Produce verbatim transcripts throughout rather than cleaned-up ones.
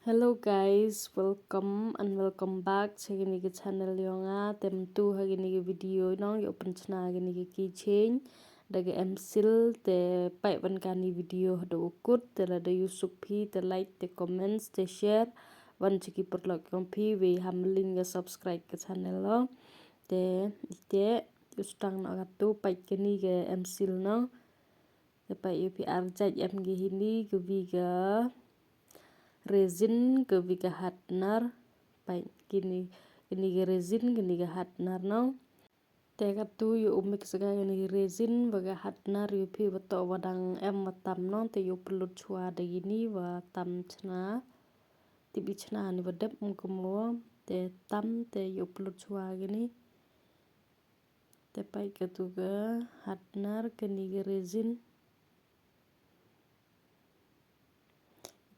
Hello guys, welcome and welcome back cha kani ka channel yong nga. Te mynta ha kani ka video nong yow pynchna kani ka keychain da ka M-Seal. Te peit wan kani video haduh u kut, te lada yow suk phi te like, te comments, te share wan cha ki paralok yong phi, wei ham lin ka subscribe ka channel lo. Te ite yow sdang noh katu, peit kani ka M-Seal nong. Te peit yow phi ar jait em ki hini, ka wi ka resin, ka wi ka hardener. Peit kini, kini ka resin, kini ka hardener nong. Te katu yow mix ka kini resin wa ka hardener yow phi wa toh wa dang em wa tam nong, te yow pynlut chwa da kini wa tam chna. Tip i chna ni wa dep, ym kumno te tam, te yow pynlut chwa kini. Te peit katu ka hardener, kani ka resin.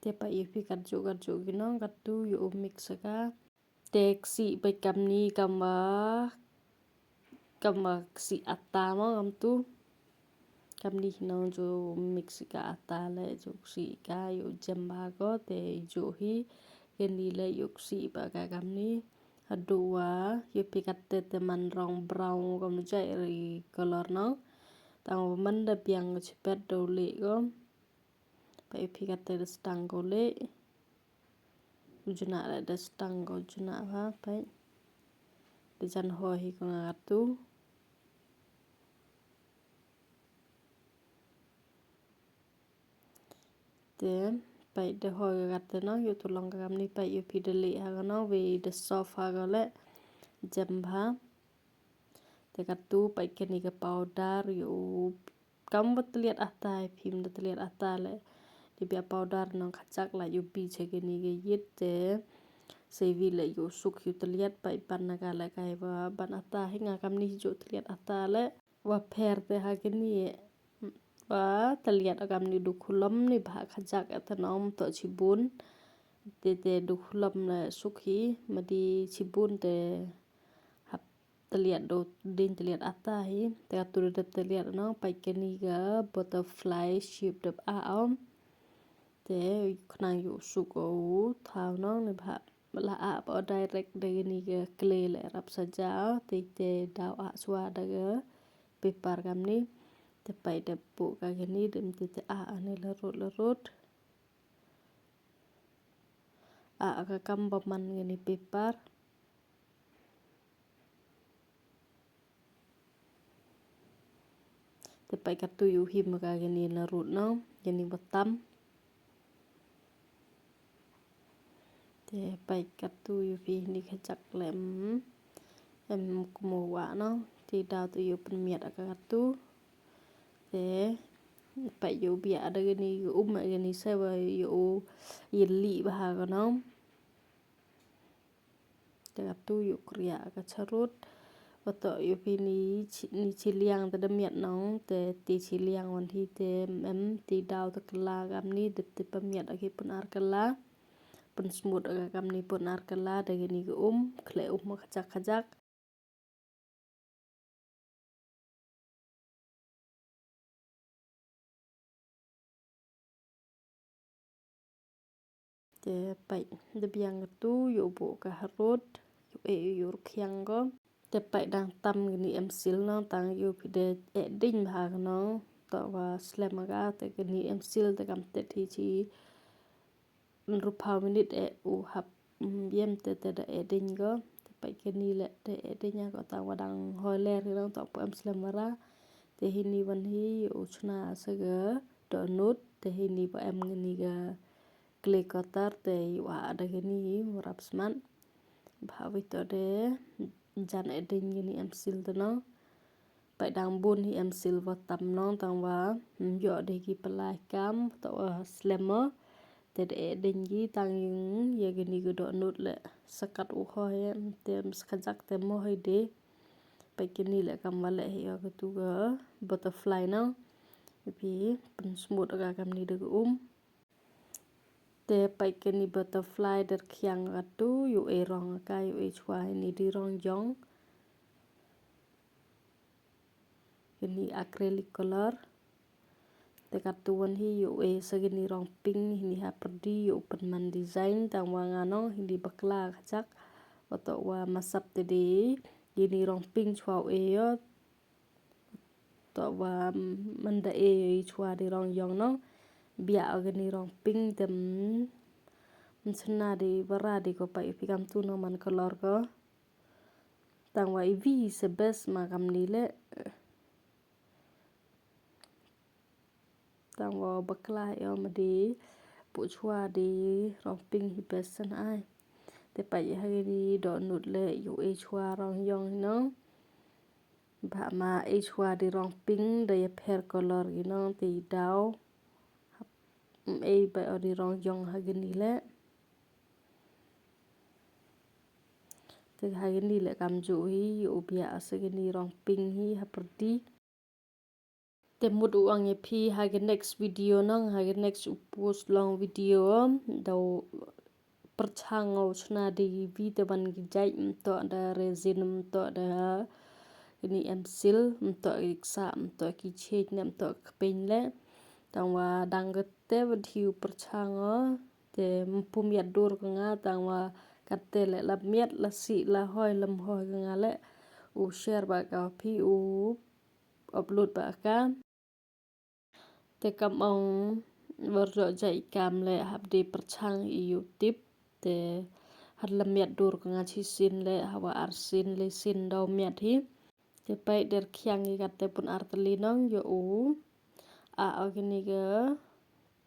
Te peit yow phi katjuh katjuh ki nong, katu yow mix ka. Te ksih peit kamni, kam wa, kam wa ksih atta mo kamtu. Kamni hi nong yow mix ka atta leh yow ksih ka, yow jem bha ko, te yow hi kani leh yow ksih bha ka kamni. Haduh wa yow phi kate te man rong brown kam jait ri color nong. Tang wa man da biang ka chipet da u leh ko. Peit yow phi kate da sdang ko leh. U jnah leh da sdang ko jnah bha, peit. Da jan hoi hi ko nga katu. Te peit da hoi ka kate nong, yow tu long ka kamni, peit yow phi da leh ha ka nong, wei da soft ha ka leh, jem bha. Te katu peit kani ka powder, yow kam wa tliat atta, phim da tliat atta leh. Te bia powder nong khajak la yow bi cha kani ka yit te. Sei wi leh yow suk yow tliat, peit pan na ka leh kai wa ban atta hi, nga kamni hi yow tliat atta leh. Wa pher te ha kini wa tliat a kamni du khulom ni bha khajak a te nong, toh chibun. Te te du khulom leh suk hi, madi chibun te hap tliat du ding tliat atta hi. Te katu da dep tliat nong, peit kani ka butterfly shape dep a om. Te khnang yow suk o thaw nong ni bha. La ah ba o direct da kani ka clay leh rap saja, te te daw ah chwa da ka paper kamni. Te peit da buh ka kani, da mynta te ah ani larut larut. Ah ka kam ba man kani paper. Te peit katu yow him ka kani larut nong, kani wa tam. Te peit katu yow phi hini khajak leh em, em kumno wa nong. Te daw te yow pynmiat ka katu. Te peit yow biah da kani ka um, kani sei wa yow yeli bha ka nong. Te katu yow kriah ka charut. Wa toh yow phi ni chi, ni chiliang te da miat nong, te te chiliang wan hi te em, te daw te kylla kamni, dep te pynmiat ki pyn ar kylla. Pynsmooth ka kamni pyn ar kylla da kani ka um, khleh um khajak khajak. Te peit da biang katu yow buh ka harud, yow eh yow rkhiang ko. Te peit dang tam kani M-Seal nong, tang yow phi da eh ding bha ka nong, toh wa slem ka, te kani M-Seal te kam tet hi chi hynriewphaw minit eh u hap, mm, yem te te da eh ding ko. Te peit kani leh te eh ding ko, tang wa dang hoi ler hi nong, toh pu em slem mara. Te hini wan hi u chna sa ka dohnud, te hini wa em kani ka clay cutter, te yow ah da kani wa rap smat. Bha wei toh de jan eh ding kani M-Seal te nong. Peit dang bun hi M-Seal wa tam nong, tang wa, mm, yoh de ki pynlait kam, toh wa slem mo. Te da eh ding ki tang yung ya kani ka dohnud leh sa kat u hoi, te sa khajak te mo hoi de. Peit kani leh kam wa leh hi ya katu ka butterfly nong. Phi pynsmooth ka kamni da ka um. Te peit kani butterfly da rkhiang katu, yow eh rong ka, yow eh chwa, ini di rong jong. Kani acrylic color. Te katto wan hi ïoh e sa kini rong pink hini ha pyrdi ïoh pynman design tang wa nga nong hini bakla kajak. Wa to wa masap te de kini rong pink chwa e yo. To wa manda e yo i chwa di rong yong nong. Bia o kini rong pink tem mchna di bara di ko pa i pikam tu nong man color ko. Tang wa i vi se best ma kam ni le. Tang wa bakla ïa ma di pu chwa di rong pink hi best san ai. Te pa ïa ha ni do nut le yu e chwa rong yong hi nong. Ba ma e chwa di rong pink da ïa pher color hi nong te i daw. Hap m e ba o di rong yong ha ni le. Te ha ni le kam ju hi yu bia sa ni rong pink hi ha pyrdi. Te mut u ang ïa phi ha ki next video nong ha ki next u post long video. Daw perchang ngau chna di vi te ban ki jai mto da resin mto da kini emsil mto ki ksa mto ki chej ne mto ki pin le. Tang wa dang kate wa diu perchang o te mpum ïa dur ka nga tang wa kate le lap miat la si la hoi lam hoi ka nga le u share ba ka phi u upload ba ka. Te kam ong war jo jai kam le hap de perchang i u tip te har la miat dur ka nga chi sin le hawa ar sin le sin daw miat hi. Te pai der khiang i kate pun ar tali nong yo u a o kini ga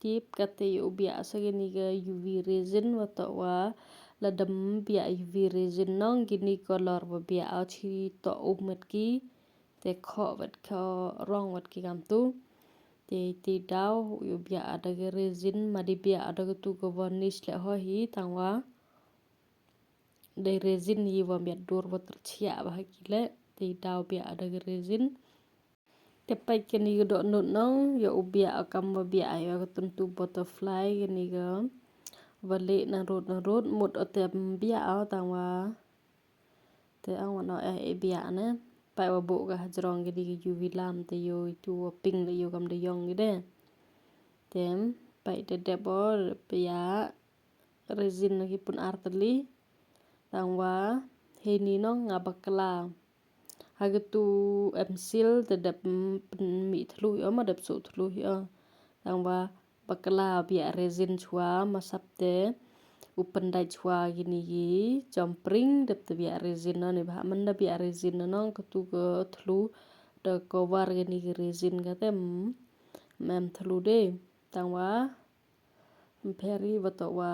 tip kate yo u bia sa kini ga U V resin wa to wa la dem bia U V resin nong kini color wa bia o chi to u met ki. Te kho wet kho rong wet ki kam tu. Te te daw yu bia ada ke resin ma di bia ada ke tu ke varnish le ho hi tang wa. Dei resin yi wa miat dur wa terchia wa ha ki le. Te daw bia ada ke resin. Te pai kini ke do nut nong yo u bia akam wa bia ayo ke tentu butterfly kini ke. Wa le na rut na rut mut o te bia o tang wa. Te ang wan o eh e bia ne. Pai wa bu ka hajrong kini ke U V lam te yo itu wa pink le yo kam de yong kide. Te pai te dep o bia resin na ki pun ar tali. Tang wa heni nong nga bakla. Ha ke tu emsil te dep mi thlu yo ma dep su thlu yo. Tang wa bakla bia resin chwa masap te u pendai chwa kini ki jom pring dep te bia resin no ni ba manda bia resin no nong ke tu ke thlu de cover kini ki resin kate mem thlu de. Tang wa mperi wa to wa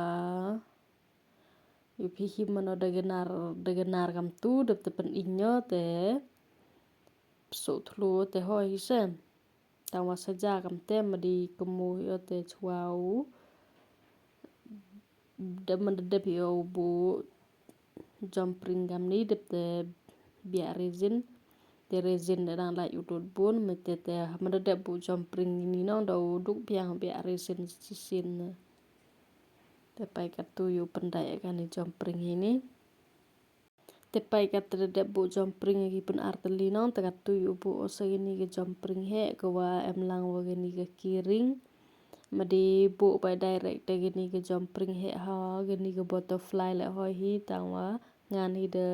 yu phi him mano de genar de genar kam tu dep te pen inyo te so thlu te hoi hi se. Tang wa saja kam te ma di kemu yo te chwa u. Dep man dep yo bu jom pring kam ni dep te bia resin. Te resin de dang lai u dot bun me te te man dep bu jom pring ni nong da u duk biang bia resin si sin. Te pai katu yu pendai ka ni jom pring hi ni. Te pai ka te dep bu jom pring ki pun ar tali nong te katu yu bu o sa kini ke jom pring he ke wa em lang wa kini ke kiring. Ma di bu pai direct te kini ke jom pring he ha kini ke butterfly le hoi hi tang wa ngan hi de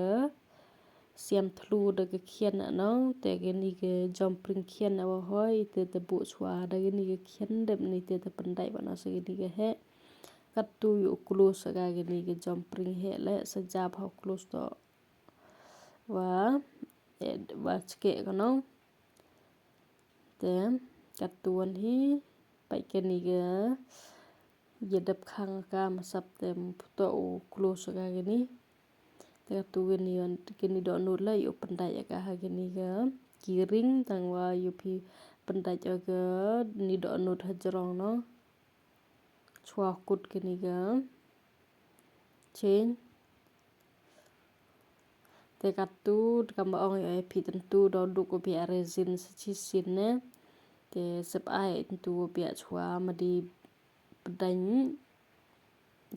siam thlu de ke khian na nong te kini ke jom pring khian na wa hoi te te bu chwa de kini ke khian dep ni te te pendai ba na sa kini ke he. Katu yu close ka kini ke jom pring he le sa jap ha close to. Wa eh, wa chke ka nong. Te katu wan hi pai kini ke ye dep khang ka masap te mputo u close ka kini. Te katu kini wan kini do nut la yu pendai ka ha kini ke kiring tang wa yu phi pendai ka ni do nut hajrong no. Chwa kut kini ke chain. Te katu kam ba ong yo phi tentu do duk u bia resin sa chi sin ne. Te sep ai tentu u bia chwa ma di pedang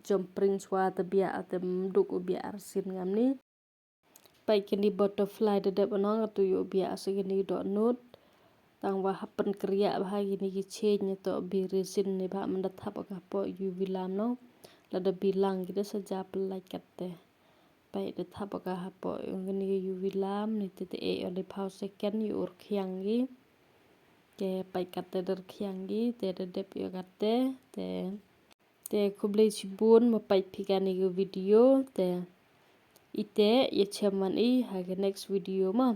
jom pring chwa te bia te duk u bia arsin ngam ni. Pai kini butterfly de dep anong katu yu bia sa kini do nut. Tang ba hap pynkriah bha kine ki chain, ïa to bi resin ne ba mynda thap ka hapoh U V lamp no. Lada bi lang ki da sa ja pyllait katte. Peit da thap ka hapoh kine ki U V lamp ne te te e oli phaw second ïa u rkhiang ki. Te peit katte da rkhiang ki, te da dep ïa katte, te Te khublei shibun ma peit phi kane ka video te. Ite ïa chem man i ha ka next video ma.